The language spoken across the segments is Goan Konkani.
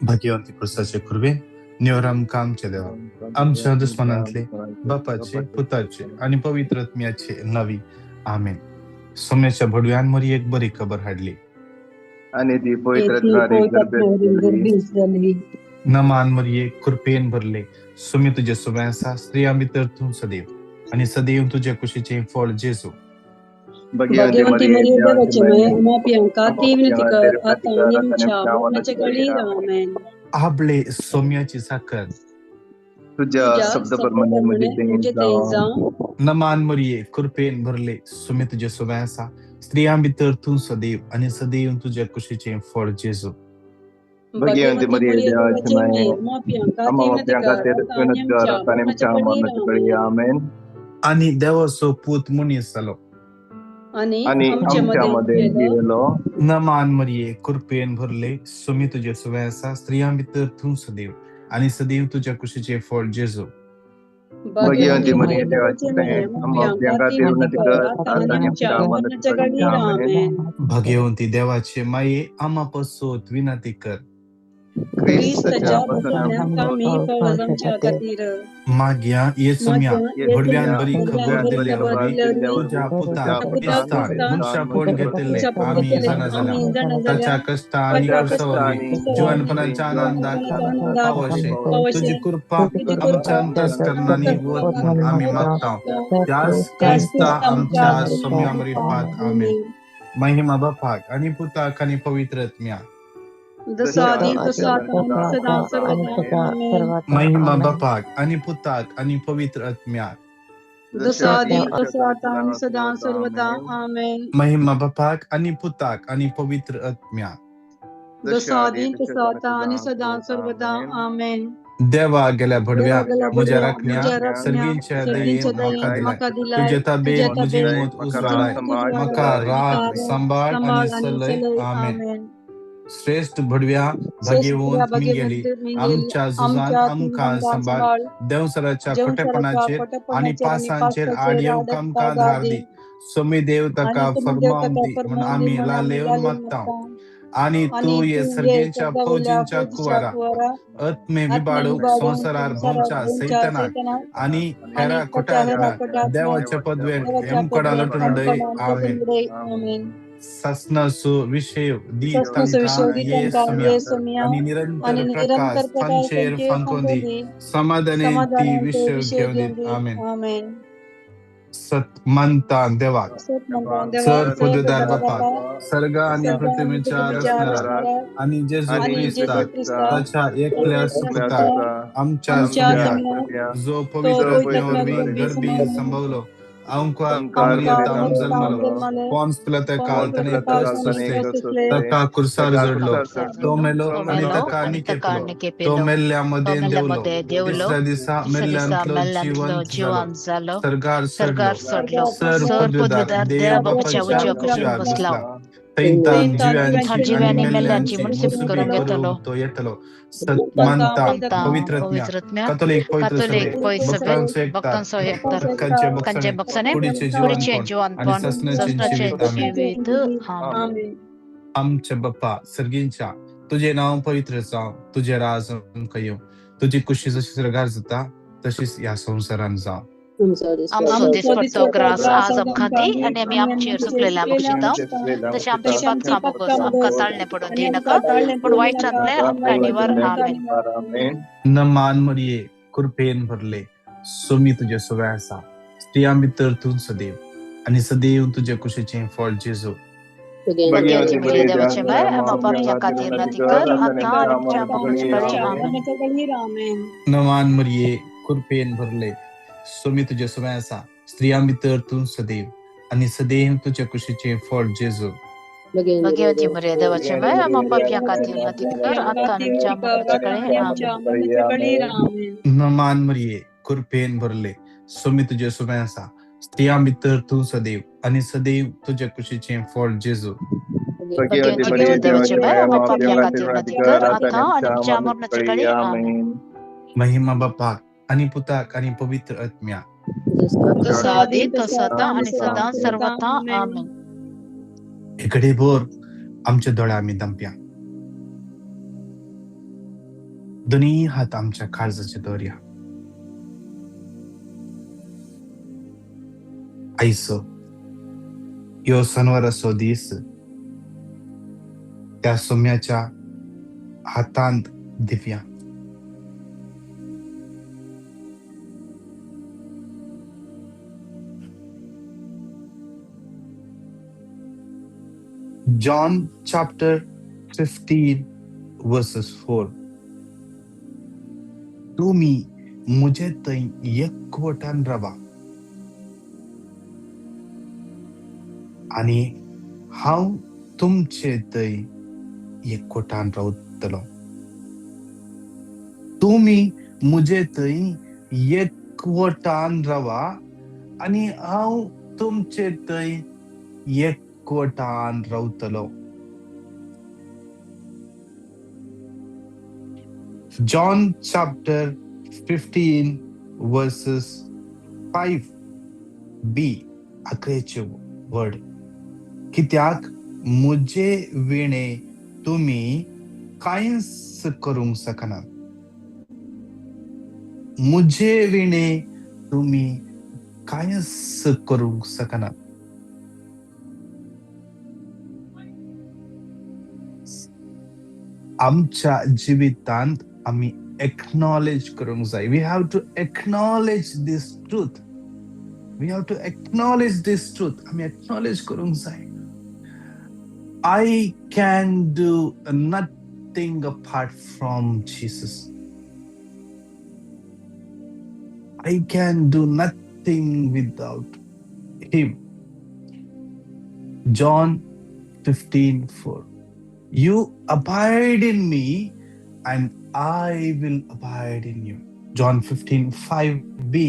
भाग्यवंती पुरसाचे कुर्बेन निवर आमकां आमच्या देवा आमच्या दुस्मानांतले बापाचे पुताचे आनी पवित्र आत्म्याचे नावी आमेन. सोम्याच्या भडव्यान मरी एक बरी खबर हाडली. आणि ती पवित्र गर्भीत झाली. नमान मरिये कृपेन भरले, सुमी तुझे सुवे आसा, स्त्रियां भितर तूं सदैव आनी सदैव तुझ्या कुशीचें फळ जेजू. भगवंती मरिये देवाचे माये, आम्हा पियांका ती विनंती कर आता आनी आमच्या मरणाच्या घडीर. आमेन. आपले सोम्याची साखर तुझ्या शब्दाप्रमाणे म्हणजे ते जावं. नमान मरिये कृपेन भरले, सुमी तुझे सुवे आसा, स्त्रियां भितर तूं सदैव आनी सदैव तुझ्या कुशीचें फळ जेजू. भगवंती मरिये देवाचे माये, आम्हा पियांका आम्हा ती विनंती पियांका कर ते आता आनी विनंती कर आमच्या आता आनी मरणाच्या आमच्या घडीर. मरणाच्या घडीर. आमेन. आमेन. आनी देवाचो पूत मनीस जालो आनी आणि आमचे आमच्या मदें मध्ये गेलो. गेलो. नमान मरिये कृपेन भरले, सुमी तुझे सुवे आसा, स्त्रियां भितर तूं सदैव आनी सदैव तुझ्या कुशीचें फळ जेजू. भगवंती मरिये देवाचे माये, आम्हा पियांका ती विनंती कर आता आनी आमच्या मरणाच्या घडीर. आमेन. भाग्यवंती देवाचे माये, आम्हा पासत विनंती कर. ख्रिस्ताच्या ख्रिस्ताच्या बसण्याक बसण्याक आमी पावस आमच्या खातीर. माग्या येसुम्या भडव्यान बरी खबर दिल्ल्या खबर वरवीं दिल्ल्या तुज्या पुताक तुज्या क्रिस्तान पुताक मनशापण घेतिल्लें मनशापण आमी घेतिल्लें जाणा जाल्या आमी जाणा ताच्या जाल्या कश्टा आनी ताच्या खुर्सा कश्टा वरवीं जिवनपणाच्या आनंदाक पावशे पावशे तुजी कृपा तुजी आमच्या कृपा अंतस्करणांनी वत म्हूण आमी मागता त्याच क्रिस्ता आमच्या सोम्या मरिफात. आमेन. महिमा बापाक आनी पुताक आनी पवित्र आत्म्याक. जसो आदी तसो आता आनी सदां सर्वदा. आमेन. महिमा बापाक आनी पुताक आनी पवित्र आत्म्याक. जसो आदी तसो आता आनी सदां सर्वदा. आमेन. महिमा बापाक आनी पुताक आनी पवित्र आत्म्याक. जसो आदी तसो आता आनी सदां सर्वदा. आमेन. देवा गेल्या भडव्या देवा गेल्या म्हज्या भडव्या राखण्या म्हज्या राखण्या सर्गींच्या दयेन सर्गींच्या म्हाका दयेन दिलाय म्हाका दिलाय तुजे ताबेन तुज्या म्हजी ताबेन मूत म्हजी उजवाडाय मूत म्हाका उजवाडाय राख म्हाका सांबाळ आनी सांबाळ आनी सलय. चलय. आमेन. आमेन. श्रेश्ठ भडव्या श्रेष्ठ भाग्यवंत भडव्या मिंगेली भाग्यवंत मिंगेली आमच्या झुजांत आमच्या आमकां तुझांत सांबाळ सांबाळ देंवसराच्या देंवचाराच्या खोटेपणाचेर आनी खोटेपणाचेर आनी पासांचेर पासांचेर आड येवंक आड आमकां आमकां धार धार दी. दी. सोमी देव आनी ताका तुमी देव फर्मावन ताका दी म्हूण फर्मान दी आमी म्हूण आमी लालेवन लालेवन मागता. मागता. आनी आनी तूं ये तूं ये सर्गेच्या सर्गावयल्या फौजींच्या फौजीच्या कुवारा कुवारा आत्मे आत्मे विबाडूंक विबाडूंक संवसारार संवसारार भोंवच्या भोंवच्या सैतानाक सैतानाक आनी आनी हेरा ताच्या खोट्या हेरा आत्म्याक खोट्या आत्म्याक देवाच्या पदवेर देवाच्या येमकोडा पदवेर लटून उडय. येमकोडा आमेन. लटून उडय. आमेन. सासनाचो विशय दी सासनाचो तांकां विशय दी ये तांकां सोम्या ये सोम्या आनी आनी निरंतर निरंतर प्रकाश प्रकाश तांचेर तांचेर फांकोवन फांकोवन दी दी समाधानान ती समाधानान ते विशय विशय घेवन घेवन दीत. दी. आमेन. आमेन. सत मानता देवाक सत म्हणटा देवाक सर सर पदवीदार पदवीदार बापाक बापाक सर्ग आनी सर्ग आनी पृथ्वीच्या पृथ्वीच्या रचणाराक रचणाराक आनी जेजू आनी जेजू क्रिस्ताक क्रिस्ताक ताच्या एकल्या ताच्या सुपुताक सुपुताक आमच्या आमच्या सोम्याक सोम्याक जो तो पवित्र पवित्र आत्म्या वरवीं वरवीं गर्भीन संभवलो अंकुर अंकार मरियेतावन अंकार जल्मलो जल्मलो पॉन्स पिलाता काल पॉन्स ताणें पिलाता कश्ट काल सोंसले ताणें कश्ट सोंसले ताका कुर्सार ताका जडलो कुर्सार तो जडलो मेलो तो आनी मेलो ताका आनी ताका निकेपलो तो निकेपेलो मेल्ल्या तो मदें मेल्ल्या देंवलो मदें देंवलो तिसऱ्या दिसा तिसऱ्या दिसा मेल्ल्यांतलो मेल्ल्यांतलो जिवंत जालो जिवंत जालो सर्गार सर्गार चडलो चडलो सर सर पदवीदार पदवीदार देव देव बापाच्या बापाच्या उजव्या उजव्या कुशीन बसला बसला थंयतान थंयतान जिव्यांची थंय आनी जिव्यांनी मेल्ल्यांची मेल्ल्यांची मुनसिबत मुसुबी करूंक येतलो करूंक तो येतलो सत मानता मानता पवित्र आत्म्या पवित्र आत्म्या कातोलीक पवित्र कातोलीक सभेक पवित्र सभेक भक्तांचो एकतार भक्तांचो एकतार उदकांचे उदकांचे बक्षणे बक्षणे कुडीचें कुडीचें जिवनपण आनी जिवनपण सासणाचें सासणाचें जिवीत. आमेन. जिवीत. आमेन. आमेन. आमच्या बाप्पा सर्गींच्या तुजें नांव पवित्र जावं, तुजें राज आमकां येवं, तुजी कुशी जशी सर्गार जाता तशीच ह्या संवसारान जावं. आमचो दिसपट्टो ग्रास आज आमकां दी आनी आमी आमचेर चुकलेल्या बक्षिता तशें आमची पातकां बोगस आमकां ताळणें पडून दिनाका पूण वायटांतलें आमकां निवार. आमेन. नमान मरिये कृपेन भरले, सोमी तुजे सुवे आसा, स्त्रियां भितर तूं सदैव आनी सदैव तुजे कुशीचें फळ जेजू. भगवती मरिये देवाचे माय, आम्हा पापच्या खातीर विनंती कर आता आनी आमच्या मरणाच्या वेळी. आमेन. आमेन. नमान मरिये कृपेन भरले, सोमी तुजे सुवे आसा, स्त्रियां भितर तूं सदैव आनी सदैव तुजे कुशीचें फळ जेजू. भगवती मरिये देवाचे माय, आम्हा पापच्या खातीर विनंती कर आता आनी आमच्या मरणाच्या वेळी. आमेन. नमान मरिये कृपेन भरले, सोमी तुजे सुवे आसा, स्त्रियां भितर तूं सदैव आनी सदैव तुजे कुशीचें फळ जेजू. भगवती मरिये देवाचे माय, आम्हा पापच्या खातीर विनंती कर आता आनी आमच्या मरणाच्या वेळी. आमेन. महिमा बापाक आनी पुताक आनी पवित्र आत्म्याक. जसो आदी तसो आतां आनी सदां सर्वथा. आमेन. इकडे भर आमच्या दोळ्या आमी दमप्या. दोनूय हात आमच्या काळजाचेर दवरया. आयचो ह्यो सनवाराचो दीस त्या सोम्याच्या हातांत दिवया. John chapter 15 verses 4. तुमी म्हजे थंय एकवटान रावा आनी हांव तुमचे थंय एकवटान रावतलो. तुमी म्हजे थंय एकवटान रावा आनी हांव तुमचे थंय एकवटान रावतलो. John chapter 15 verses 5b आखरेचे word, कित्याक म्हजे विणे तुमी कांयच करूंक शकनात. म्हजे विणे तुमी कांयच करूंक शकनात. आमच्या जिवितांत आमी एक्नॉलेज करूंक जाय. We have to acknowledge this truth. We have to acknowledge this truth. आमी एक्नॉलेज करूंक जाय. I can do nothing apart from Jesus. I can do nothing without him. John 15:4. You abide in me and I will abide in you. John 15:5b.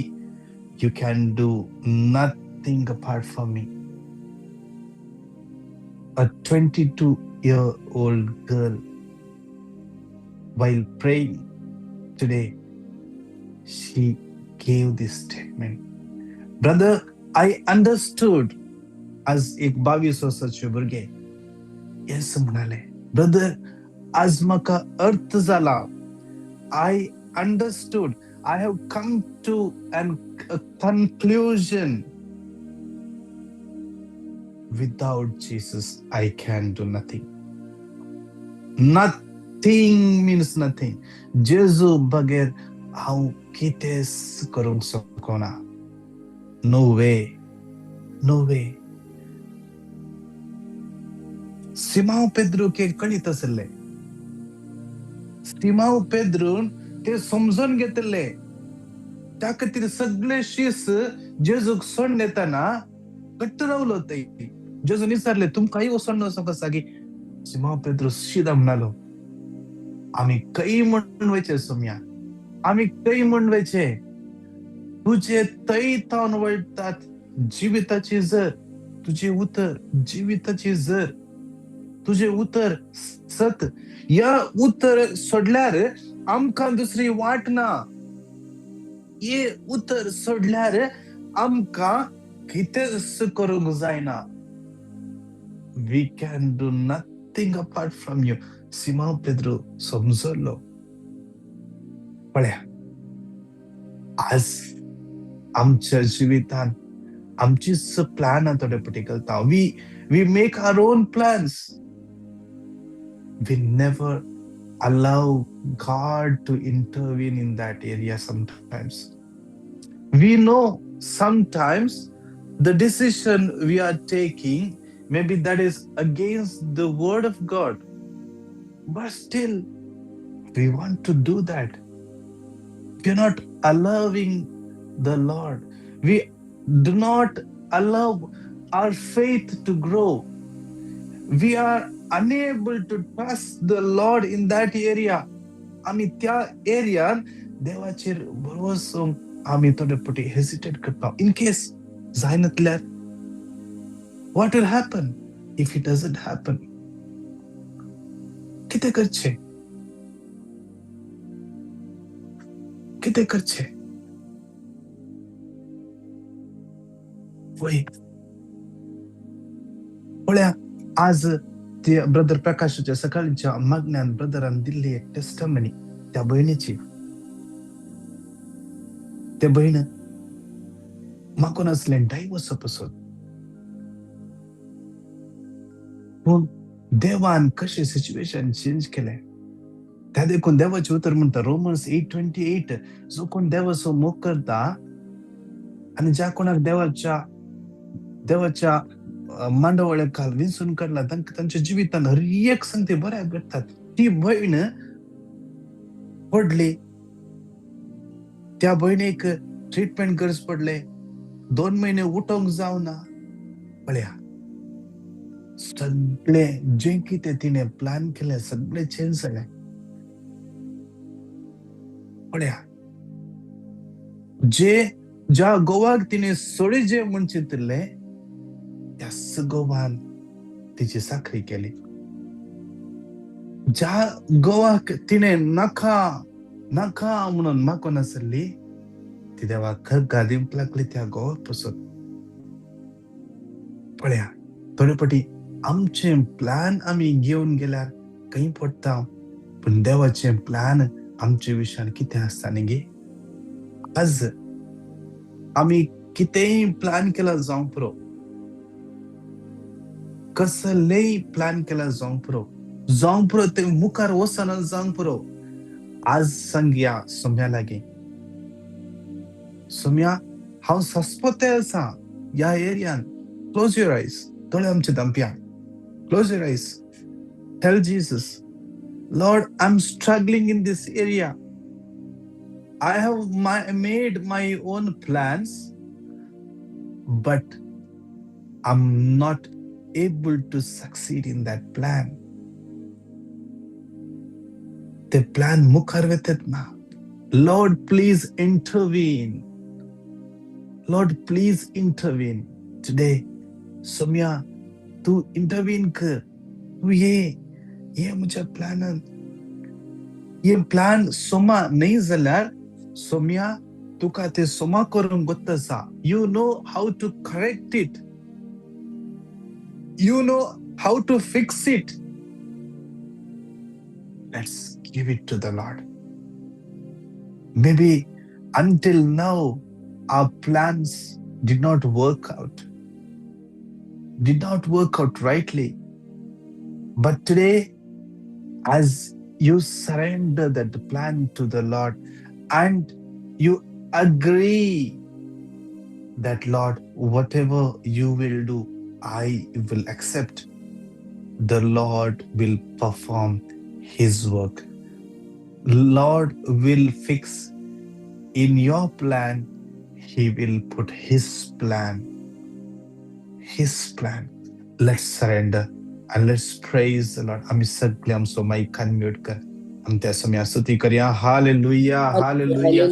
You can do nothing apart from me. A 22-year-old girl, while praying today, she gave this statement. Brother, I understood. आज एक 22 वर्साचे भुरगे येस म्हणाले, ब्रदर, आज म्हाका अर्थ जाला. I understood. I have come to a conclusion. Without Jesus, I can do nothing. Nothing means nothing. जेजू बगैर हांव कितेंच करूंक शकना. No way. No way. Simão पेद्रूक कळीत आसले. सिमांव पेद्रून ते समजून घेतले. त्या खातीर सगळे शीस जेजूक सोडून येताना घट्ट रावलो ते. जेजून विचारले, तुमकांय वचोन वचोंक आसा की? सिमांव पेद्रू शिदा म्हणालो, आमी खंय म्हण वयचे सोम्या, आमी खंय म्हण वयचे? तुजे थंय तावन वळटात जिविताची जर, तुजे उतर जिविताची जर, तुजे उतर सत. ह्या उतर सोडल्यार आमकां दुसरी वाट ना. हे उतर सोडल्यार आमकां कितेंच करूंक जायना. We can do nothing apart from you. Simão Pedro समजलो. पळया, आज आमच्या जिवितान आमचीच प्लॅन थोडे फावटी घालता. We make our own plans. We never allow God to intervene in that area sometimes. We know sometimes the decision we are taking, maybe that is against the word of God, but still we want to do that. We are not allowing the Lord. We do not allow our faith to grow. We are unable to trust the Lord in that area. आमी त्या एरियान देवाचेर भरवंसो आमी थोडे फावटी हेजिटेट करता. इन केस जायनातल्यार what will happen if it doesn't happen? कितें करचें? कितें करचें? वय पळया, आज ते ब्रदर प्रकाशाच्या सकाळच्या मागण्यान ब्रदरान दिल्ली एक टेस्टमनी. त्या भयणीची. ते भयण म्हाका नासलें डायवर्सा पसत, पूण देवान कशें सिच्युएशन चेंज केलें. त्या देखून देवाचें उतर म्हणटा रोमन्स 8:28, जो कोण देवाचो मोग करता आनी ज्या कोणाक देवाच्या देवाच्या मांडवळ्या खाल विंचून काडला, तांकां तांच्या जिवितान हर एक संगती बऱ्याक घडटात. ती भयण पडली, त्या भयणीक ट्रिटमेंट गरज पडले, 2 म्हयने उठोंक जावना. पळया, सगळे जें कितें तिणें प्लॅन केलें सगळें चेंज जालें. पळया, जे ज्या गोवाक तिणें सोडी जे म्हूण चिंतिल्लें त्याच गोवान तिची चाकरी केली. ज्या गोवाक तिणें नाका नाका म्हणून मागून नासली, ती देवाक खर दिवंक लागली त्या गोवाक पसून. पळया, थोडे फावटी आमचे प्लॅन आमी घेवन गेल्यार खंय पडटा, पूण देवाचें प्लॅन आमचे विशयान कितें आसता न्ही गे. आज आमी कितेंय प्लॅन केला जावंक पुरो, कसलेय प्लॅन केला जावंक पुरो, जावंक पुरो, ते मुखार वचना जावंक पुरो. आज सांगया सोम्या लागीं, सोम्या हांव सस्पते आसा ह्या एरियान. Close your eyes, दोळे आमचे धांपया. Close your eyes, tell Jesus, Lord, I am struggling in this area. I have made my own plans, but I'm not able to succeed in that plan. ते प्लॅन मुखार वेतात ना. Lord, please intervene. Lord, please intervene. Today, Soumya, तूं इंटरवीन कर. तूं ये, ये म्हज्या प्लॅनान. हे प्लॅन सोमा न्हय जाल्यार सोम्या तुका ते सोमा करूंक गोत्त आसा. You know how to correct it, you know how to fix it. Let's give it to the Lord. Maybe until now our plans did not work out, did not work out rightly. But today, as you surrender that plan to the Lord and you agree that, Lord, whatever you will do, I will accept. The Lord will perform His work. Lord will fix in your plan, He will put His plan. His plan. Let's surrender and let's praise the Lord. आमी सगळे आमचो मायक अनम्यूट कर, आमी त्या समया स्तुती करया. Hallelujah, hallelujah,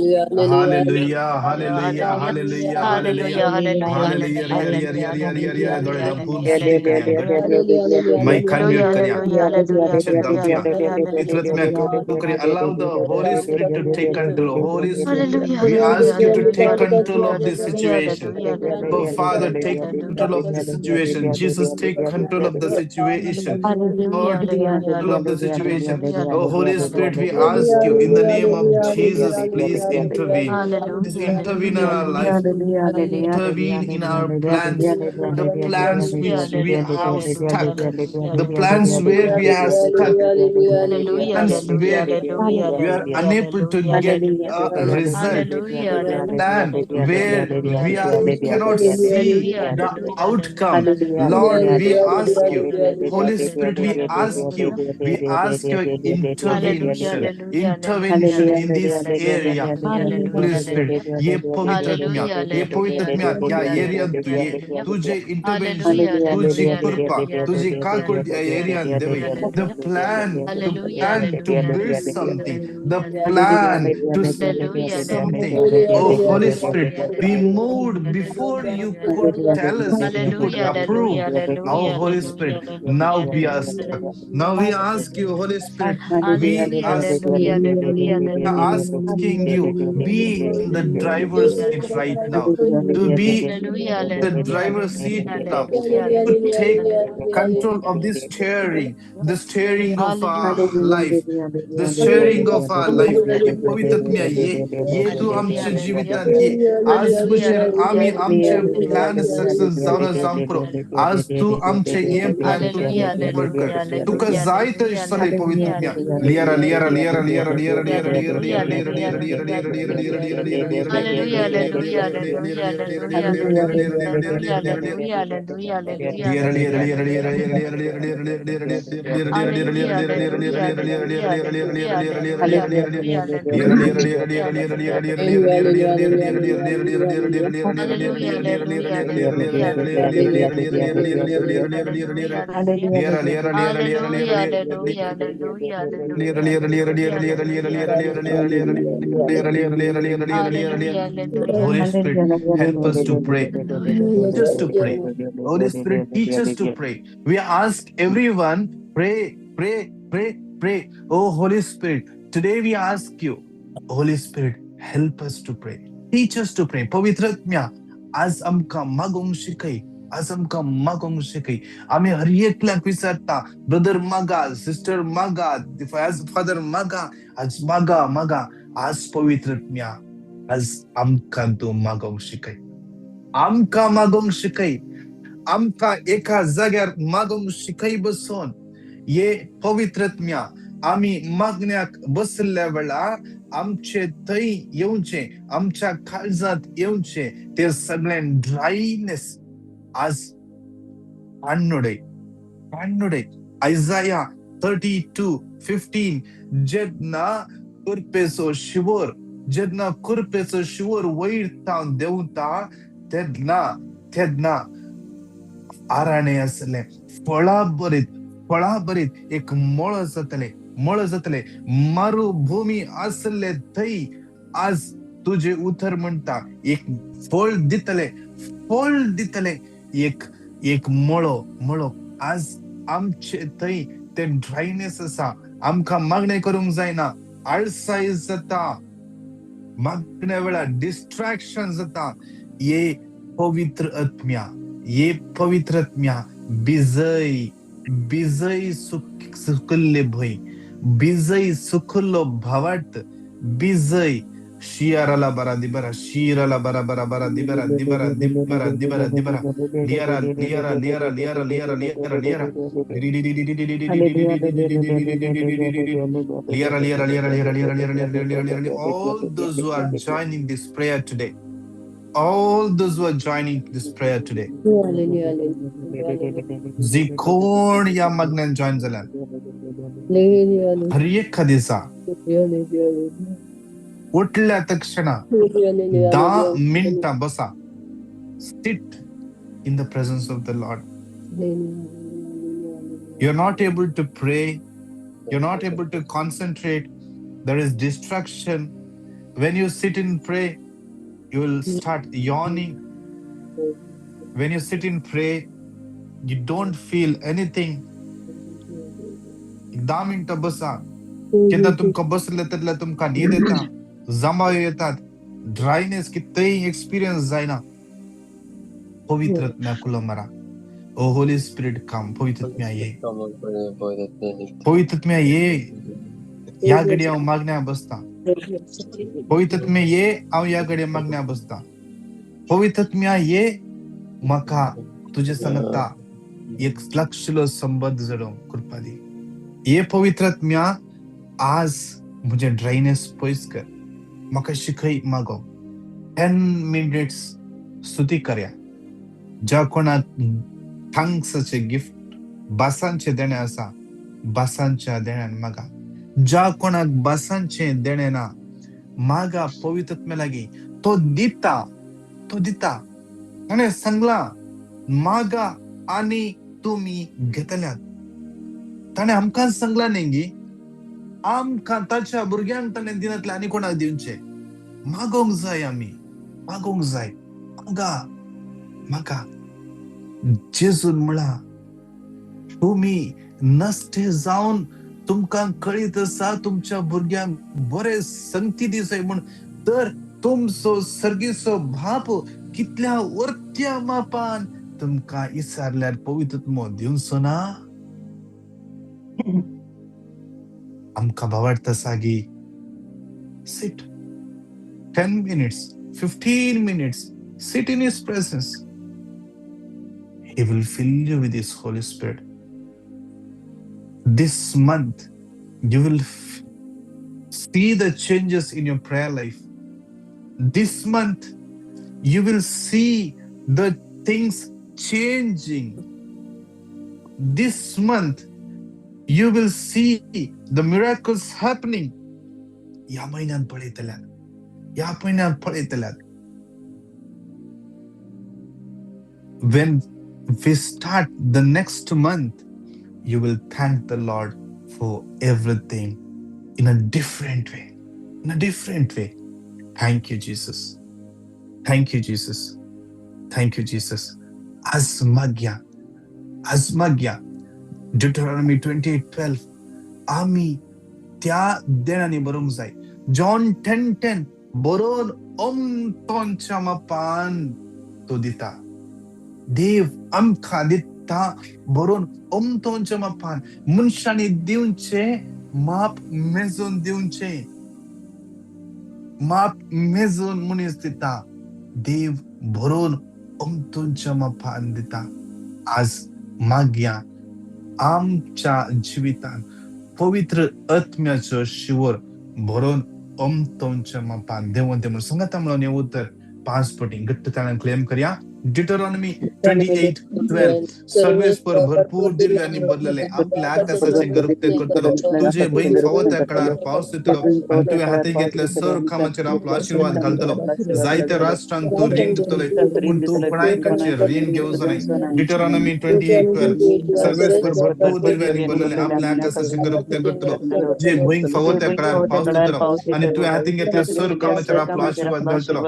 hallelujah, hallelujah, hallelujah, hallelujah, hallelujah. Riya Riya Riya Riya Riya Riya. दोळे धांपून स्तुती करया. मायक अनम्यूट करया. Allow the Holy Spirit to take control. Holy Spirit, we ask you to take control of this situation. Oh Father, take control of the situation. Jesus, take control of the situation. Lord, take control of the situation. Oh Holy Spirit, we ask you in the name of Jesus, please intervene. Please intervene in our life. Intervene in our plans. The plans which we have stuck. The plans where we are stuck. Plans where we are unable to get a result. Plan where we cannot see the outcome. Lord, we ask you. Holy Spirit, we ask you. We ask your intervention. Intervention in this area. Holy Spirit, ये पवित्र आत्म्या, ये पवित्र आत्म्या ह्या एरियान तूं ये, तुजें इंटरवेन्शन, तुजी कृपा, तुजी काकुळट ह्या एरियान देवय. The plan, the plan to build something, the plan to something. Oh Holy Spirit, we moved before you could tell us, you could approve. Oh Holy Spirit, now we are stuck. Now we ask you, Holy Spirit, we We are asking you, be in the driver's seat right now. To be the driver's seat now. To take control of this steering, the steering of our life, the steering of our life. पवित्र ये ये तू आमच्या जिवितांत ये. आज मुझेर आम्ही आमचे प्लॅन सक्सेस जावन जावंक पुरो. आज तू आमचे हे प्लॅन तू फॉरवर्ड कर. तुका जाय तशें चलय पवित्र लियरा लियरा लियरा लियरा लियरा लियरा लियरा लियरा लियरा लियरा लियरा लियरा लियरा लियरा Holy Spirit, help us to pray. Teach us to pray. Holy Spirit, teach us to pray. We ask everyone, pray, pray, pray, pray. Oh, Holy Spirit, today we ask you, Holy Spirit, help us to pray. Teach us to pray. पवित्र आत्म्या, आज आमकां मागोवंक शिकय. आज आमकां मागोवंक शिकय. आमी हर एकल्याक विचारता, ब्रदर मागा, सिस्टर मागा, फादर मागा, आज मागा मागा. आज पवित्र आत्म्या, आज आमकां तूं मागोवंक शिकय. आमकां मागोवंक शिकय. आमकां एका जाग्यार मागोवंक शिकय बसून. ये पवित्र आत्म्या, आमी मागण्याक बसल्या वेळार आमचे थंय येवचे, आमच्या काळजांत येवचे ते सगळें ड्रायनेस आज काडनुडय, काडनुडय. आयजाया 32:15, जेन्ना कुरपेचो शिवर, जेन्ना कुरपेचो शिवर वयर तावन देंवता तेन्ना, तेन्ना आराणे आसलें फळा बरीत, फळा बरीत एक मळ जातलें, मळ जातलें. मरुभूमी आसले थंय आज तुजें उतर म्हणटा एक फळ दितले, फळ दितले, एक एक मळो, मळो. आज आमचे थंय ते ड्रायनेस आसा. आमकां मागणें करूंक जायना, आळसाय जाता, मागण्या वेळार डिस्ट्रॅक्शन जाता. ये पवित्र आत्म्या, ये पवित्र आत्म्या, भिजय, भिजय सुकल्ले भंय, भिजय सुकल्लो भावार्थ, भिजय. शियाराला बरा दिबरा, शिराला बरा बरा बरा दिबरा दिबरा दिबरा दिबरा दिबरा, लियारा लियारा लियारा लियारा लियारा लियारा लियारा लियारा लियारा लियारा लियारा लियारा लियारा लियारा लियारा. All those who are joining this prayer today, all those who are joining this prayer today, जी कोण ह्या मागण्यान जॉईन जाल्यात, हर एका दिसा उठल्या तक्षणा 10 मिनटां बसा. Sit in the presence of the Lord. You are not able to pray, you are not able to concentrate, there is distraction. When you sit in pray, you will start yawning. When you sit in pray, you don't feel anything. 10 मिनटां बसा. केन्ना तुमकां बसले तेन्ना तुमकां न्हीद येता, जांबायो येतात, ड्रायनेस कितेंय एक्सपिरियन्स जायना. पवित्र आत्म्या कुलो मारा. ओ होली स्पिरिट कम. पवित्र आत्म्या ये, पवित्र आत्म्या ये. ह्या घडये हांव मागण्या बसता. पवित्र आत्म्या ये, हांव ह्या घडये मागण्या बसता. पवित्र आत्म्या ये, म्हाका तुजे सांगता एक लक्षलो संबंद जडोवंक कृपा दी. ये पवित्र आत्म्या, आज म्हजें ड्रायनेस पयस कर. म्हाका शिकय मागो. 10 मिनट्स स्तुती करया. ज्या कोणाक थँक्साचे गिफ्ट, भासांचें देणें आसा, भासांच्या देण्यान मागा. ज्या कोणाक भासांचें देणें ना, मागा पवित्र आत्म्या लागीं. तो दिता, तो दिता. ताणें सांगलां, मागा आनी तुमी घेतल्यात. ताणें आमकां सांगलां न्ही गी, आमकां ताच्या भुरग्यांक ताणें दिनातलें, आनी कोणाक दिवचें? मागोवंक जाय, आमी मागोवंक जाय. मागा, मागा. जेजून म्हळां, तुमी नश्टे जावन तुमकां कळीत आसा तुमच्या भुरग्यांक बरे संगती दिसय म्हूण, तर तुमचो सर्गीचो बाप कितल्या वर्त्या मापान तुमकां इसारल्यार पवित्र आत्मो दिवचो ना? आमकां भावार्थ आसा की sit 10 minutes, 15 minutes, sit in His presence. He will fill you with His Holy Spirit. This month, you will see the changes in your prayer life. This month, you will see the things changing. This month, you will see the miracles happening. ह्या म्हयन्यान पळयतल्यात, ह्या म्हयन्यान पळयतल्यात. When we start the next month, you will thank the Lord for everything in a different way. In a different way. Thank you, Jesus. Thank you, Jesus. Thank you, Jesus. Azmagya. Azmagya. Deuteronomy 28:12. आमी त्या देणांनी बरोवंक जाय. John 10:10 बरोवन अमतोंच्या मापान तो दिता. देव आमकां दिता बरोवन अमतोंच्या मापान. मनशांनी दिवचें माप मेजून दिवचें, माप मेजून मनीस दिता. देव भरोवन अमतोंच्या मापान दिता. आज मागया आमच्या जिवितान पवित्र आत्म्याचो शिवर भरोवन अमतोंच्या मापान देवून ते म्हणून सांगता म्हणून हें उतर 5 पटी घट्ट ताळ्यान क्लेम करया. Deuteronomy 28:12. सर्वेस्पर भरपूर दिव्यांनी भरलेले आपल्या आकाशाचे घर उक्ते करतलो, तुझे बहीण फावो त्या काळार पावस दितलो आनी तुवें हाती घेतले सर्व कामाचेर आपलो आशिर्वाद घालतलो. जायत्या राष्ट्रांक तूं रीण दितलोय, पूण तूं कोणाय कडचें रीण घेवचो न्हय. Deuteronomy 28:12. सर्वेस्पर भरपूर दिव्यांनी भरलेले आपल्या आकाशाचे घर उक्ते करतलो, तुझे बहीण फावो त्या काळार पावस दितलो आनी तुवें हाती घेतले सर्व कामाचेर आपलो आशिर्वाद घालतलो.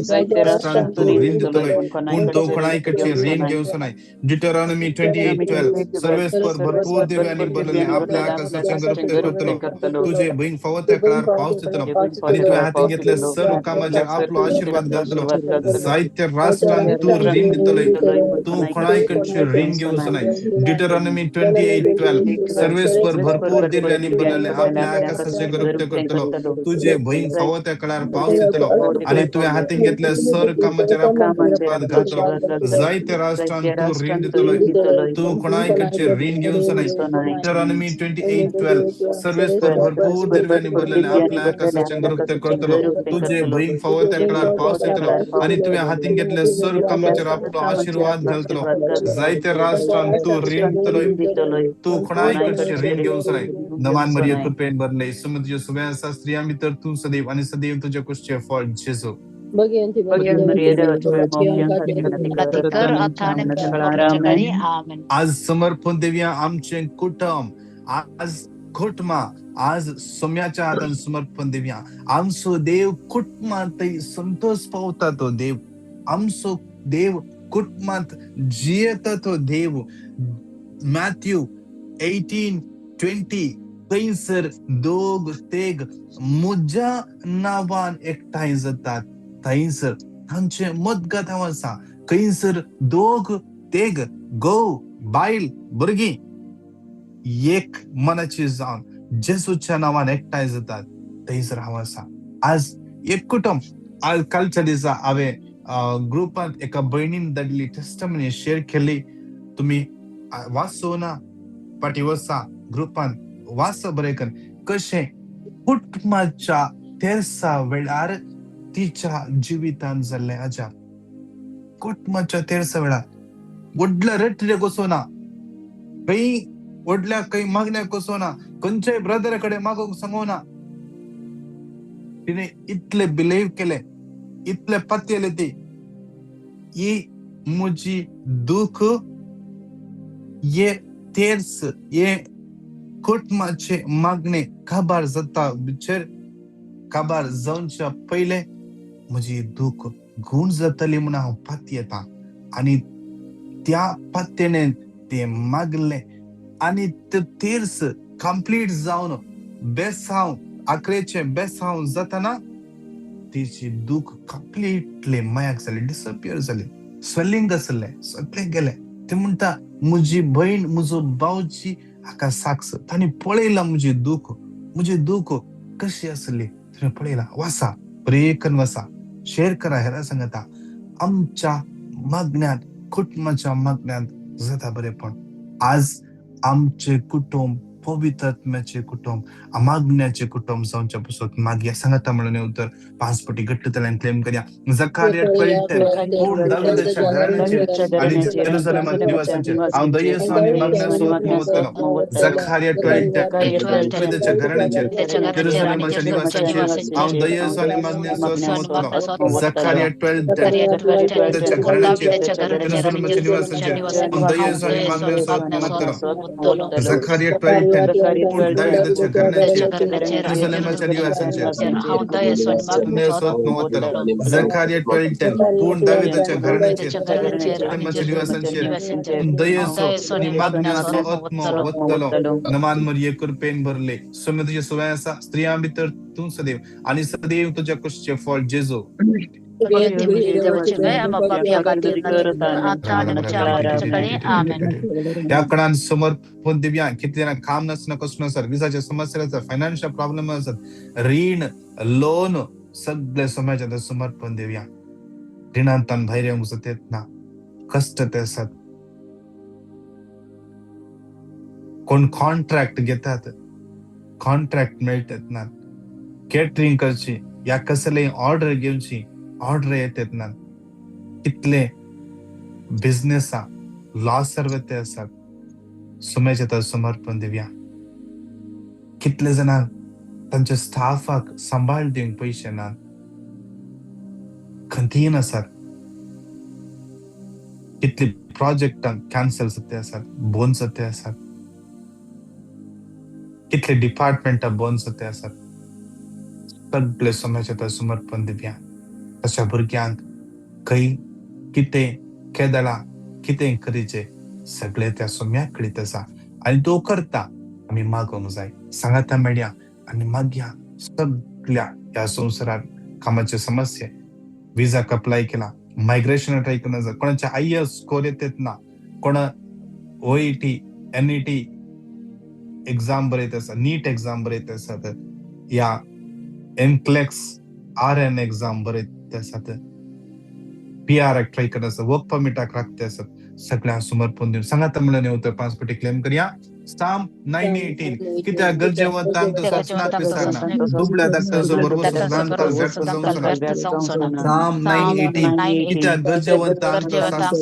जायत्या राष्ट्रांक तूं रीण दितलोय, पूण तो कोणाय कडचें रीण घेवचो न्हय. Deuteronomy 28:12. सर्वेस्पर भरपूर दिव्यांनी भरलेले आपल्या आकाशाचें घर उक्ते करतलो, तुझे बहीण फावो त्या काळार पावस दितलो आनी तुवें हातीन घेतले सर्व कामाचेर आपलो आशिर्वाद घालतलो. जायत्या राष्ट्रांक तूं रीण दितलोय, तूं कोणाय कडचें रीण घेवचो न्हय. Deuteronomy 28:12. सर्वेस्पर भरपूर दिव्यांनी भरलेले आपल्या आकाशाचें घर उक्ते करतलो, तुझे बहीण फावो त्या काळार पावस दितलो आनी तुवें हातीन घेतले सर्व कामाचेर आपलो आशिर्वाद घालतलो. जायत्या राष्ट्रांक तूं रीण दितलोय, तूं कोणाय कडचें रीण घेवचो न्हय. Deuteronomy 28:12. सर्वेस्पर भरपूर दिव्यांनी भरलेले आपल्या आकाशाचें घर उक्ते करतलो, तुझे बहीण फावो त्या काळार पावस दितलो आनी तुवें हातीन घेतले सर्व कामाचेर आपलो आशिर्वाद घालतलो. जायत्या राष्ट्रांक तूं रीण दितलोय, तूं कोणाय कडचें रीण घेवचो न्हय. नमान मरिये कृपेन भरले, समुद्र सुव्या आसा, स्त्रियां भितर तूं सदैव आनी सदैव तुज्या कुशीचें फळ जेजू. आज समर्पण देवया आमचें कुटुंब, आज कुटुंबा, आज सोम्याच्या हातान समर्पण देवया. आमचो देव कुटुंबांत संतोष पावता तो देव, आमचो देव कुटुंबांत जियेता तो देव. मॅथ्यू 18:20 थंयसर दोग तेग म्हज्या नांवान एकठांय जातात, थंयसर तांचे मतगत हांव आसा. खंयसर दोग तेग घोव बायल भुरगीं एक मनाची जावन जेजूच्या नांवान एकठांय जातात, थंयसर हांव आसा. आज एक कुटुंब, आज कालच्या दिसा हांवें ग्रुपांत एका भयणीन धाडली टेस्टमनी शेअर केली. तुमी वाचो ना, फाटीं वचा ग्रुपांत वाच बरें कर कशें कुटुंबाच्या तेरसा वेळार तिच्या जिवितान जाल्लें अजाप. कुटुंबाच्या तेरसा वेळार व्हडल्या रेटरे वचोना, खंय व्हडल्या खंय मागण्याक वचोना, खंयच्याय ब्रदरा कडेन मागूंक सांगोना. तिणें इतलें बिलीव केलें, इतलें पत्यलें ती, ही म्हजी दूख, हे तेर्स, हे कुटुंबाचे मागणे काबार जाता भितर, काबार जावच्या पयलें म्हजी दूख गूण जातली म्हूण हांव पातयेता. आनी त्या पातयेणेन तें मागलें आनी ते तेर्स कंप्लीट जावन बेसांव आकरेचें बेसांव जाताना तिची दूख कंप्लिटली मयाक जाली, डिसपियर जाली. स्वेलिंग आसलें सगळें गेलें. ते म्हणटा म्हजी भयण म्हजो भावजी हाका साक्ष, तांणी पळयलां म्हजी दूख, म्हजी दूख कशी आसली तुवें पळयलां. वासा ब्रेकन वसा, शेअर करा हेरा सांगता. आमच्या मागण्यांत, कुटुंबाच्या मागण्यांत जाता बरेपण. आज आमचे कुटुंब पवित्र आत्म्याचे कुटुंब, मागण्याचे कुटुंब जावच्या पासत मागया. सांगता म्हणून उतर 5 पटी घट्ट तल्यान क्लेम करया. जकारिया 12:10 पूण दाविदाच्या घराण्याचेर आनी जेरुसलेमांत निवासांचेर हांव दयेचो आनी मागण्याचो आत्मो वतलो. जकारिया 12:10 दाविदाच्या घराण्याचेर जेरुसलेमाच्या निवासांचेर हांव दयेचो आनी मागण्याचो आत्मो वतलो. जकारिया 12:10 दाविदाच्या घराण्याचेर जेरुसलेमाच्या निवासांचेर हांव दयेचो आनी मागण्याचो आत्मो वतलो. जकारिया 12:10 पूण दाविदाच्या घराण्याचेर जेरुसलेमाच्या निवासांचेर जकारिया 12:10 पूण दाविदाच्या घराण्याचेर जेरुसलेमाच्या निवासांचेर दयेचो आनी मागण्याचो आत्मो वतलो. नमान मरिये कृपेन भरले, सौम्य तुझे सुवाय आसा, स्त्रियां भितर तूं सदैव आनी सदैव तुज्या कुशीचें फळ जेजू. ह्या कणान समर्पण दिव्या. कितले जाणां काम नासतना कसलो आसत, विजाचे समस्या आसत, फायनान्शियल प्रॉब्लेम आसत, रीण लोन सगळे समाजात समर्पण दिव्या. रिणांतान भायर येवंक जाता ना, कश्ट ते आसात. कोण कॉन्ट्रॅक्ट घेतात, कॉन्ट्रॅक्ट मेळटात ना, केटरींग करची या कसले ऑर्डर घेवची, ऑर्डर येतात ना. कितले बिझनेसा लॉस ते आसात. सुमेच्या समर्पण दिव्या. कितले जाणांक तांच्या स्टाफाक सांबाळ दिवंक पयशे ना, खंतीन आसात. कितली प्रोजेक्टां कॅन्सल जाते आसात, बंद जाते आसात. कितले डिपार्टमेंटां बंद जाते आसात. सगळे समाजाच्या समर्पण दिव्या. तशा भुरग्यांक खंय कितें केदळा कितें करीचें सगळें त्या सोम्याक कळीत आसा आनी तो करता. आमी मागोवंक जाय. सांगाता मेळया आनी मागया. सगळ्या ह्या संवसारात कामाचे समस्या, विजाक अप्लाय केला, मायग्रेशन ट्राय करूंक जाय, कोणाचे IS score येतात ना, कोण OET NET exam बरयत आसा, नीट एक्झाम बरयत आसात, या एनक्लेक्स RN exam बरयत आसात, PR try करत आसात, वर्क परमिटाक राखते आसात. सगळ्यांक समर्पण दिवन सांगाता म्हणून उतर 5 पटी क्लेम करया. Psalm 9:18 कित्याक गरजेवंतांक तूं सासणाक विसरना, दुबळ्या धाकट्यांचो भरवंसो सदांकाळ व्यर्थ जावचो ना. Psalm 9:18 कित्याक गरजेवंतांक तूं सासणाक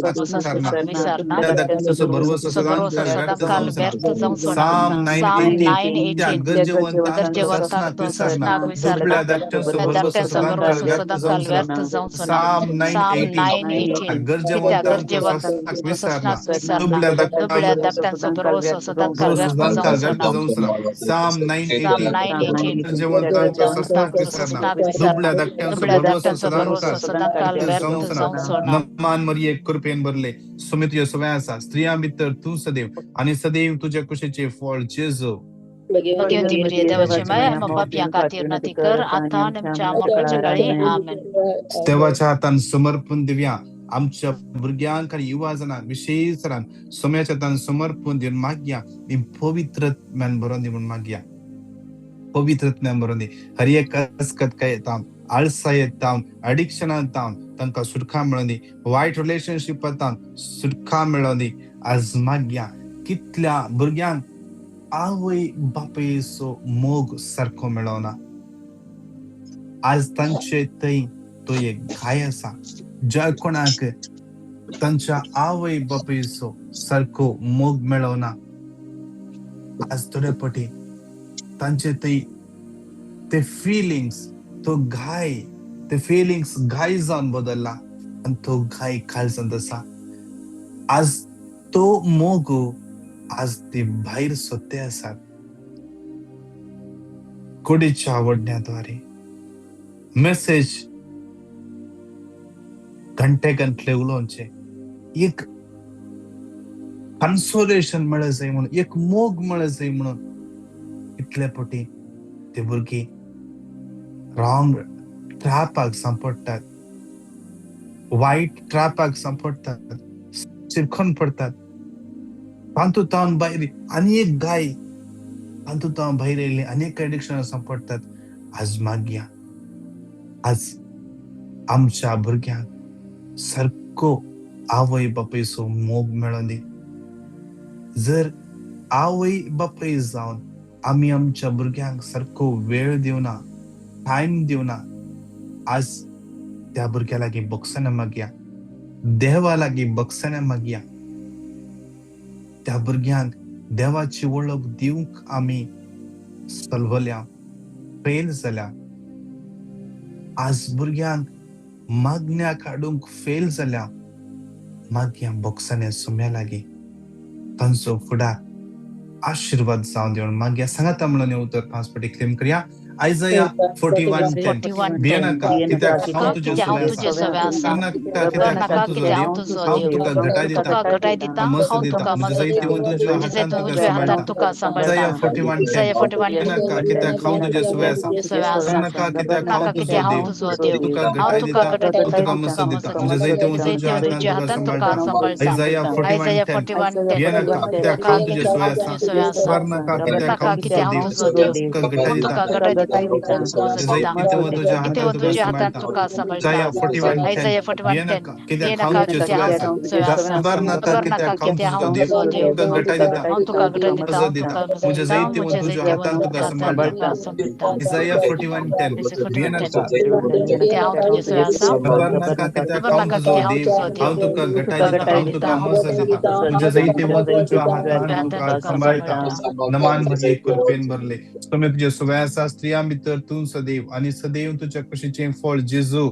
विसरना, दुबळ्या धाकट्यांचो भरवंसो सदांकाळ व्यर्थ जावचो ना. Psalm 9:18 कित्याक गरजेवंतांक तूं सासणाक विसरना, दुबळ्या धाकट्यांचो भरवंसो सदांकाळ व्यर्थ जावचो ना. Psalm 9:18 गरजेवंतांक तूं सासणाक विसरना, दुबळ्या धाकट्यांचो भरवंसो सदांकाळ व्यर्थ जावचो ना. Psalm 9:18 गरजेवंतांक तूं सासणाक विसरना, दुबळ्या धाकट्यांचो भरवंसो सदांकाळ व्यर्थ जावचो ना. नमान मरिये कृपेन भरले, सुमी तुजे सवय आसा, स्त्रियां भितर तूं सदैव आनी सदैव तुज्या कुशीचें फळ जेजू. देवाच्या हातान समर्पण दिव्या. आमच्या भुरग्यांक आनी युवा जाणांक विशेष तरान सोम्याच्या हातान समर्पण दिवन मागया. पवित्र आत्म्यान भरोन दी म्हूण मागया. पवित्र आत्म्यान भरोन दी. हर एक अस्कत काय येता, आळसा येता, अडिक्शनां येता, तांकां सुटका मेळोन दी. वायट रिलेशनशीप येता, सुटका मेळोन दी. आज मागया. कितल्या भुरग्यांक आवय बापायचो मोग सारको मेळोना, आज तांचे थंय तो एक घाय आसा. ज्या कोणाक तांच्या आवय बापायचो सारको मोग मेळोना, आज थोडे पटी तांचे थंय ते फिलिंग्स, तो घाय, ते फिलिंग्स घाय जावन बदल्ला आनी तो घाय काळजांत आसा. आज तो मोग आज ते भायर सोदते आसात कुडीच्या आवडण्याद्वारे. मेसेज घंटे घंटले उलोवचे, एक कन्सोलेशन मेळ जाय म्हणून, एक मोग मेळ जाय म्हणून कितले पटी ते भुरगीं रॉंग ट्रॅपाक सांपडटात, वायट ट्रॅपाक सांपडटात, शिरखून पडटात. तातूंत भायर आनी एक गाय तातूंत भायर येयल्ली अनेक एडिक्शनां सांपडटात. आज मागया, आज आमच्या भुरग्यांक सारको आवय बापायचो मोग मेळोन दी. जर आवय बापाय जावन आमी आमच्या भुरग्यांक सारको वेळ दिवना, टायम दिवना, आज त्या भुरग्या लागीं बक्षां मागया, देवा लागीं बक्षां मागया. त्या भुरग्यांक देवाची वळख दिवंक आमी सलवल्या, फेल जाल्या. आज भुरग्यांक मागण्या काडूंक फेल जाल्या. मागया बक्षांनी सुम्या लागीं तांचो फुडार आशीर्वाद जावन दिवन मागया. सांगाता म्हणून उतर 5 पटी क्लेम करया. आयजया 41:10. भियेनाका कित्याक हांव तुजे सवे आसा, नाका कित्याक हांव तुजो देव, हांव तुका घटाय दिता, मस्त दिता, म्हजें जैतिवंत उजव्या हातान तुका सांबाळटा. आयजया 41:10. भियेनाका कित्याक हांव तुजे सवे आसा, नाका कित्याक हांव तुजो देव, तुका घटाय दिता, तुका मस्त दिता, म्हजें जैतिवंत उजव्या हातान तुका सांबाळटा. आयजया 41:10. भियेनाका कित्याक हांव तुजे सवे आसा, नाका कित्याक हांव तुजो देव, तुका घटाय दिता, तुझ्या हातान तुका सांबाळटा. आयजया 41:10. भियेनाका कित्याक हांव तुजे सवे आसा, नाका कित्याक हांव तुजो देव, हांव तुका घटाय दिता, म्हजें जैतिवंत तुझ्या हातान तुका सांबाळटा. आयजया 41:10. भियेनाका कित्याक हांव तुजे सवे आसा, नाका कित्याक हांव तुजो देव, हांव तुका घटाय दिता, हांव तुका मस्त दिता, म्हजें जैतिवंत तुझ्या हातान तुका सांबाळटा. नमान भरले, कृपेन भरले, तुमी तुजे सवे आसा, स्त्रियां भितर तूं सदैव आनी सदैव तुज्या कुशीचें फळ जेजू.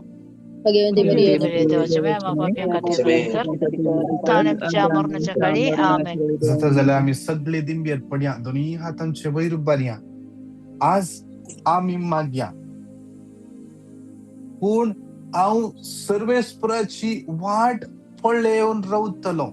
जाता जाल्यार आमी सगळे दिंबेर पडया, दोनूय हातांचे वयर उबारया. आज आमी मागया, पूण हांव सर्वेस्पराची वाट पळोवन रावतलो,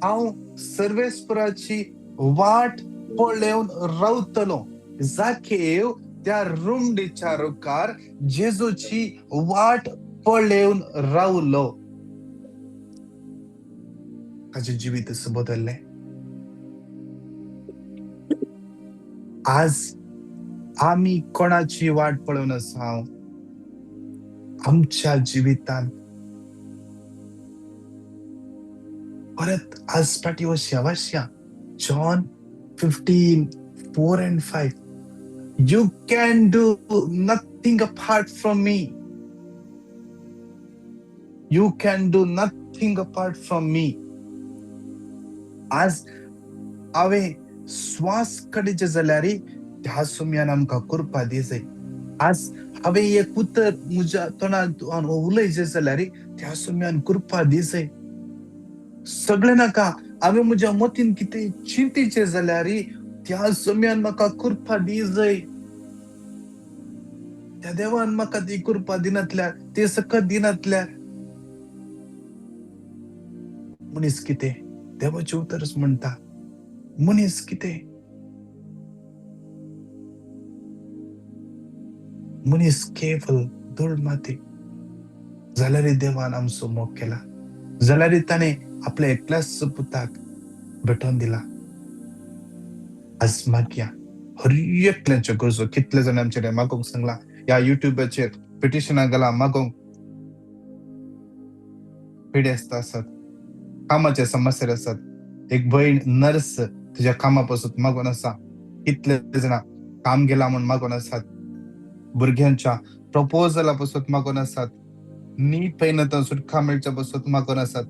हांव सर्वेस्पराची वाट पळोवन रावतलो. जाकेव त्या रुंडीच्या रुखार जेजूची वाट पळोवन रावलो. ताचें जिवीत बदल्लें. आज आमी कोणाची वाट पळोवन आसा? आमच्या जिवितांत परत आज पाटी वशया वशया. John 15:4 and 5. You can do nothing apart from me. You can do nothing apart from me. आज हांवें श्वास काडचे जाल्यार त्या सुम्यान आमकां कृपा दी जाय. आज हांवें एक उतर म्हज्या तोंडान उलयचें जाल्यार त्या सुम्यान कृपा दी जाय. सगळें नाका, हांवें म्हज्या मतीन कितें चिंतीचें जाल्यार त्या सुम्यान म्हाका कृपा दी जाय. त्या देवान म्हाका ती कृपा दिनातल्यार, ती सकत दिनातल्यार मनीस कितें? देवाचें उतरच म्हणटा, मनीस कितें? मनीस केवल धूळ माती. जाल्यार देवान आमचो मोग केला, जाल्यार ताणें आपल्या एकल्याच पुताक भेटोवन दिला. आज मागया हर एकल्याच्यो गरजो. कितले जाण आमचे मागोवंक सांगला ह्या युट्यूबाचेर पिटिशनां घाला मागोवंक. पिडेस्त आसात, कामाचे समस्या आसात. एक भयण नर्स तुज्या कामा पासून मागून आसा. कितले जाणां काम गेला म्हूण मागून आसात. भुरग्यांच्या प्रपोजला पासून मागून आसात. नी पेन सुटका मेळच्या पासून मागून आसात.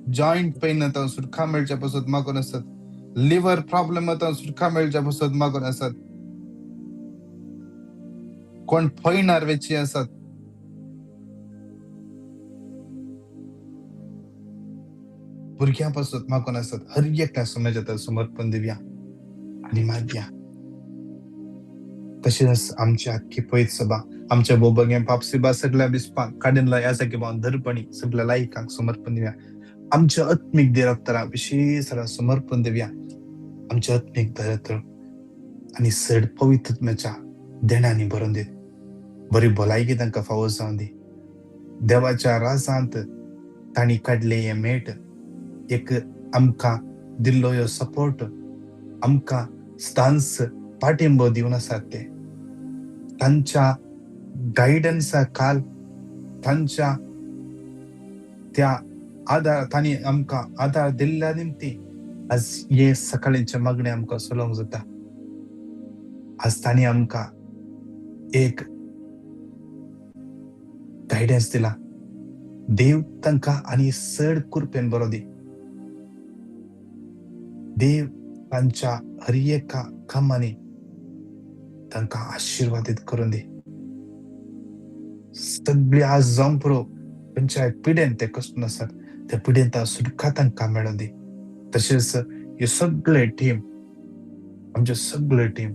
जॉयंट पेन सुटका मेळच्या पासून मागून आसात. लिव्हर प्रॉब्लेम सुटका मेळच्या पासून मागून आसात. कोण फैणार वेची आसात. भुरग्यां पासून मागून आसात. हर एकल्या समाजात समर्पण दिवया आनी मागया. तशेंच आमच्या आख्खी पयत सभा, आमच्या बोबगे पापसिबा सगळ्या बिस्पांक काडिनला ह्या जागे धरपणी सगळ्या लायकांक समर्पण दिवया. आमच्या आत्मीक देरप्तरा विशेष समर्पण दिवया. आमच्या आत्मीक दरिद्र आनी चड पवित्रत्म्याच्या देण्यांनी भरून दी. बरी भलायकी तांकां फावो जावन दी. देवाच्या राजांत तांणी काडले हे मेट, एक आमकां दिल्लो ह्यो सपोर्ट, आमकां सदांच पाठिंबो दिवन आसात. ते तांच्या गायडन्सा काल, तांच्या त्या आदार, तांणी आमकां आदार दिल्ल्या निमती आज हे सकाळींचे मागणें आमकां चलोवंक जाता. आज तांणी आमकां एक गायडन्स दिला. देव तांकां आनी चड कृपेन बरो दी. देव तांच्या हर एका कामांनी तांकां आशिर्वादीत करून दी. सगळी आज जावंक पुरो खंयच्याय पिडेन ते कश्ट आसात त्या पिडेन सुटका तांकां मेळोन दी. तशेंच हे सगळे टीम, आमचे सगळे टीम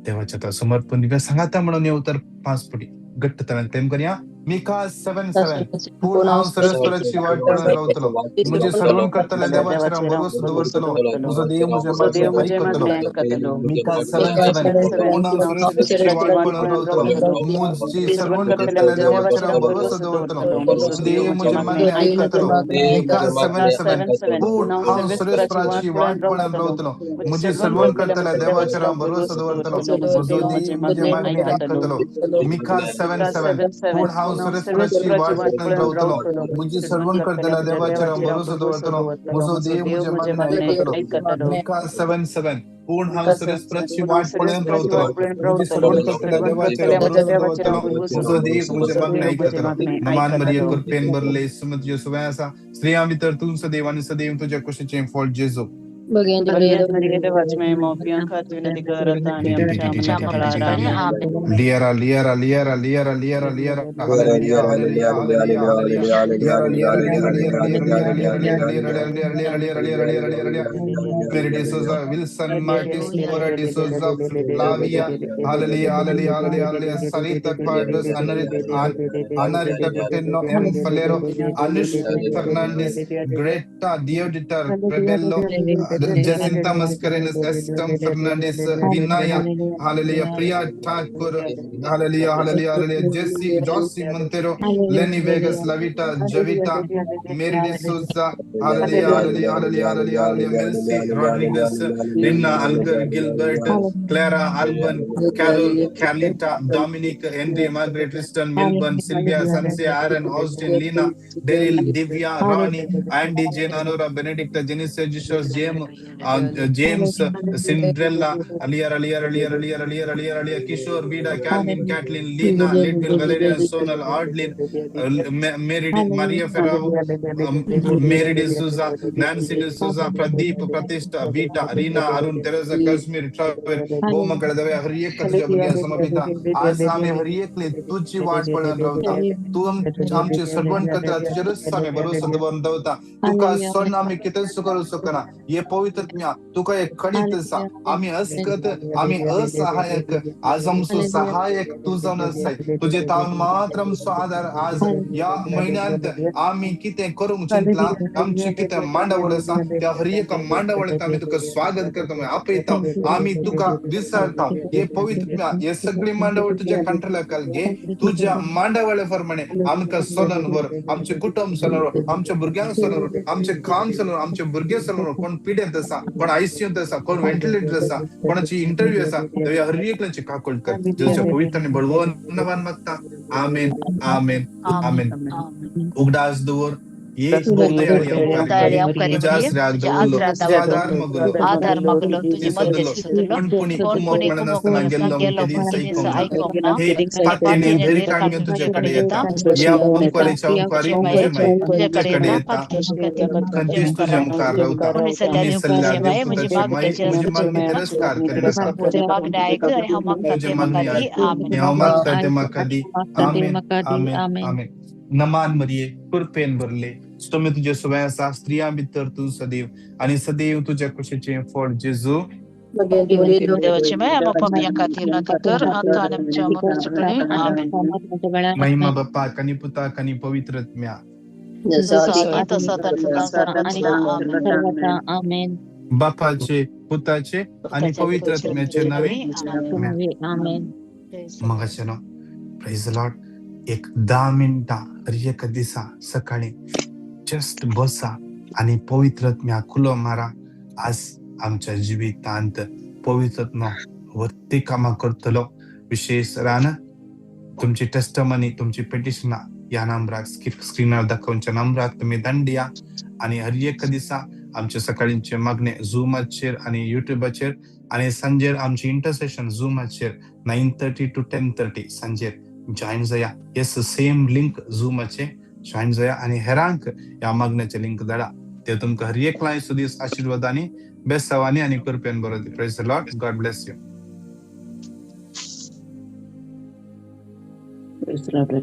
देवाच्या आतां समर्पण दिवया. सांगाता म्हणून येऊ तर 5 फुटी घट्ट तरेन क्लेम करया. मिका 7:7, पूण हांव सरस्वराची वाट पळोवन रावतलो, म्हजें सर्वण करतले देवाचेर हांव भरवंसो दवरतलो, म्हजो देव म्हजें मागणें आयकतलो. मिका 7:7, पूण हांव सरस्वराची वाट पळोवन रावतलो, म्हजी सर्वण करतले देवाचेर हांव भरवंसो दवरतलो, म्हजो देव म्हजें मागणें आयकतलो. मिका 7:7, पूण हांव सरस्वराची वाट पळोवन रावतलो, म्हजें सर्वण करतले देवाचेर हांव भरवंसो दवरतलो, म्हजो देव म्हजें मागणें आयकतलो. मिका 7:7, पूण हांव सरस्वराची वाट पळोवन रावतलो, म्हजी सर्वण करतल्या देवाचेर हांव भरवंसो दवरतलो, म्हजो देव म्हजें मागणें आयकतलो. मिका 7:7, पूण हांव सरस्वराची वाट पळोवन रावतलो, म्हजी सर्वण करतल्या देवाचेर हांव भरवंसो दवरतलो, म्हजो देव म्हजें मागणें आयकतलो. नमान मरिये, कृपेन भरले, सुमत तुजे सुवें आसा, स्त्रियां भितर तूं सदैव आनी सदैव तुज्या कुशीचें फळ जेजू. लियरा लियरा लियरा लियरा लियरा लियरा, hallelujah hallelujah hallelujah hallelujah, लियरा लियरा लियरा लियरा लियरा लियरा लियरा लियरा लियरा लियरा लियरा लियरा लियरा लियरा, Mary D'Souza, Wilson Martis, Cora D'Souza, Flavia, hallelujah hallelujah hallelujah hallelujah, Sarita Quadros, Anarita Coutinho, M Falero, Anush Fernandes, Greta Diodita Rebello, Jacinta Mascarenhas, Estam Fernandes, Vinaya, hallelujah, Priya Thakur, hallelujah hallelujah hallelujah, Jesse Josie Monteiro, Lenny Vegas, Lavita Javita, Mary D'Souza, hallelujah hallelujah hallelujah hallelujah hallelujah, Melcy Rodrigues, Rinna Algar, Gilbert, Clara Alban, Carol, Carlita, Dominic, Henry, Margaret, Tristan, Milburn, Sylvia, Sansia, Aaron, Austin, Lena, Daryl, Divya, Ronnie, Andy, Jane, Anura, Benedicta, Jenisa, Jesus, James, James, Cinderella, Aliyah, Aliyah, Aliyah, Aliyah, Aliyah, Aliyah, Aliyah, Kishore, Vida, Calvin, Kathleen, Lena, Lidwin, Valeria, Sonal, Ardlin, Mary, Maria Ferrao, Mary D'Souza, Nancy D'Souza, Pradeep, Pratishtha, Vita, Reena, Arun, Teresa, Kashmir, Traver, भोवमंगळ Dave हर एक तुझ्या भुरग्यां समर्पिता. आज आमी हर एकले तुजी वाट पळोवन रावता, तूं आमचे सर्वण करता, तुजेरूच आमी भरोसो दवरून दवरता. तुका सोडून आमी कितेंच करूंक शकना. हे पवित्र आत्म्या तुका एक खडीत आसा. आमी अस्कत, आमी असहायक, आज आमचो सहायक तूं जावन आसाय. तुजे तावन मात्र आमचो आदार. आज ह्या म्हयन्यांत आमी कितें करूंक चिंतलां, आमची कितें मांडावळ आसा, त्या हर एका मांडावळींत आमी तुका स्वागत करता, आपयता, आमी तुका विचारता, हे पवित्र आत्म्या हे सगळी मांडावळ तुज्या कंट्रोलाखाल घे. तुज्या मांडावळे प्रमाणे आमकां चलोवन व्हर, आमचें कुटुंब चलोवन व्हर, आमच्या भुरग्यांक चलोवन व्हर, आमचें काम चलोवन, आमचे भुरगे चलोवन व्हर. कोण पिडेंत आसा, कोण आयसीयूंत आसा, कोण व्हेंटिलेटर आसा, कोणाची इंटरव्यू आसा, हर एकल्याची काकूळ कर. जेजूच्या पवित्र आनी बळवंत नांवान मागता, आमेन आमेन आमेन. उगडास दवर एक बहुदयाळी अंकारी, तुज्या आसऱ्याक दवरलो, तुज्या आधार मागलो, आधार मागलो, तुजी मदत सोदलो, कोणपणी कुमोक म्हणनासतना गेल्लो केदीच आयकोंक ना. हे पातेने धैर्य काडून घेवन तुजे कडेन येता, ह्या ओंकारीच्या ओंकारी म्हजे माये तुजे कडेन येता, खंतीच तुज्या मुखार रावता, तुमी सल्ल्यार देव पुताची माये म्हजी मागणी तिरस्कार करिनाका, तुजें मागणें आयक आनी हांव मागता तुजें तें मागणें म्हाका दी. आयक आमेन. आनी हांव मागता तें म्हाका दी. आमेन आमेन आमेन. नमान मरिये, कृपेन भरले, स्तोम्य तुजे सुवें आसा, स्त्रियां भितर तूं सदैव आनी सदैव तुज्या कुशीचें फळ जेजू. देवाची माया आमकां पापयां खातीर विनंती कर आतां आनी आमच्या मरणाच्या वेळार. आमेन. महिमा बापाक आनी पुताक आनी पवित्र आत्म्या. जसो आदी तसो आतां आनी सदां सर्वथा. आमेन. बापाचे, पुताचे आणि पवित्र आत्म्याचे नावे. आमेन. मगाचे नो प्रेज लॉर्ड. एक 10 मिनटां हर एका दिसा सकाळी जस्ट बसा आणि पवित्र आत्म्या खुलो मारा. आज आमच्या जिवितांत पवित्र आत्मा वरती कामां करतलो. विशेष रान तुमची टेस्टमनी, तुमची पेटिशनां ह्या नंबराक स्क्रिनार दाखोवच्या नंबराक तुमी धाडया आणि हर एका दिसा आमचे सकाळींचे मागणे झुमाचेर आणि युट्यूबाचेर आणि सांजेर आमची इंटरसेशन झुमाचेर 9:30 to 10:30 सांजेर जॉईन जाया. येस, सेम लिंक झुमाचे जॉईन जाया आणि हेरांक ह्या मागण्याचे लिंक धाडा. ते तुमकां हर एक लायसो दीस आशिर्वादांनी, बेसावानी आनी कृपेन बरो. Praise the Lord. God bless you. Praise the Lord, brother.